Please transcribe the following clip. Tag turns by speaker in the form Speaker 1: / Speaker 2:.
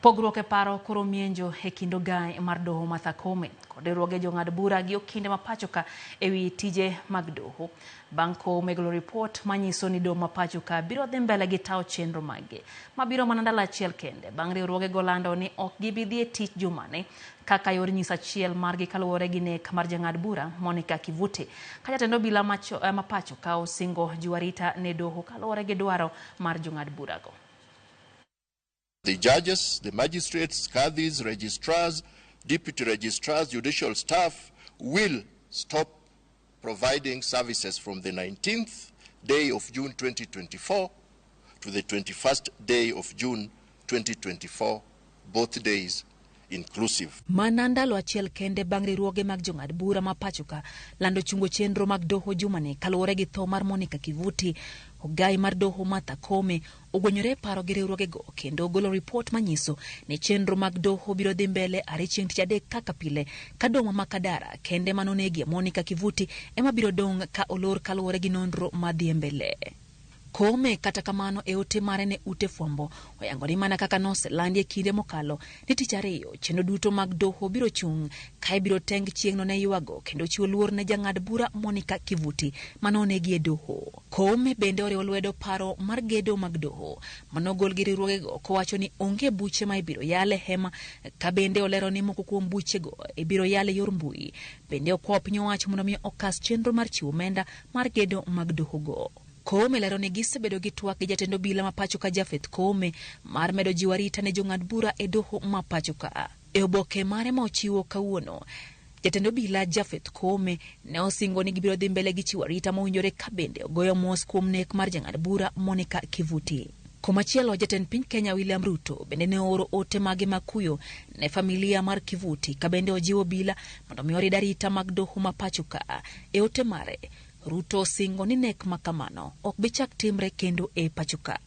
Speaker 1: Pogruok e paro koro mienjo e kind ogai mar doho Martha Koome kod riwruoge jong'ad bura gi okinde ma pacho ka ewi tije mag doho. Bang' Koome golo ripot manyiso ni doho ma pacho ka biro dhi mbele gi tawo chenro maggi mabiro mana ndalo achiel kende bang' riwruoge go lando ni ok gibi dhi e tich jumani kaka yor nyiso achiel margi kaluwore gi nek mar jang'ad bura Monica Kivuti. Ka jatend obila ma pacho ka osingo jiwo arita ne doho kaluwore gi dwaro mar jong'ad burago.
Speaker 2: The judges, the magistrates, cadis, registrars, deputy registrars, judicial staff will stop providing services from the 19th day of June 2024 to the 21st day of June 2024, both days inclusive.
Speaker 1: Mana ndalo achiel kende bang' riwruoge mag jong'ad bura ma pacho ka lando chungo chenro mag doho jumani kaluwore gi tho mar Monica Kivuti, ogai mar doho Martha Koome ogwenyore e paro gi riwruogego kendo ogolo ripot manyiso ni chenro mag doho biro dhi mbele are chieng' tich adek kaka pile ka doho ma Makadara kende manonegie Monica Kivuti ema biro dong' ka olor kaluwore gi nonro madhi mbele. Koome kata kamano e ote mare ne ute fwambo oyango ni mana kaka noselandi e kinde mokalo ni tich ariyo chenro duto mag doho biro chung' ka ibiro teng chieng'no ne ywago kendo chiwo luor ne jang'ad bura Monica Kivuti manonegi e doho. Koome bende oriwo lwedo paro mar gedo mag doho manogol gi riwruogego kowacho ni onge buche ma ibiro yal e hema ka bende olero ni moko kuom buchego ibiro yal e yor mbui. Bende okwayo piny owacho mondo mi okas chenro mar chiwo omenda mar gedo mag dohogo. Koome lero ni gisebedo gi twak gi jatend obila ma pacho ka Japheth Koome mar medo jiwo arita ne jong'ad bura e doho ma pacho ka. E oboke mare ma ochiwo kawuono, jatend obila Japheth Koome ne osingo ni gibiro dhi mbele gi chiwo arita mowinjore ka bende ogoyo mos kuom nek mar jang'ad bura Monica Kivuti. Komachielo, jatend piny Kenya William Ruto bende ne ooro ote mage mag kuyo ne familia mar Kivuti ka bende ojiwo obila mondo mi orid arita mag doho ma pacho ka. E ote mare, Ruto osingo ni nek ma kamano ok bi chak timre kendo e pacho ka.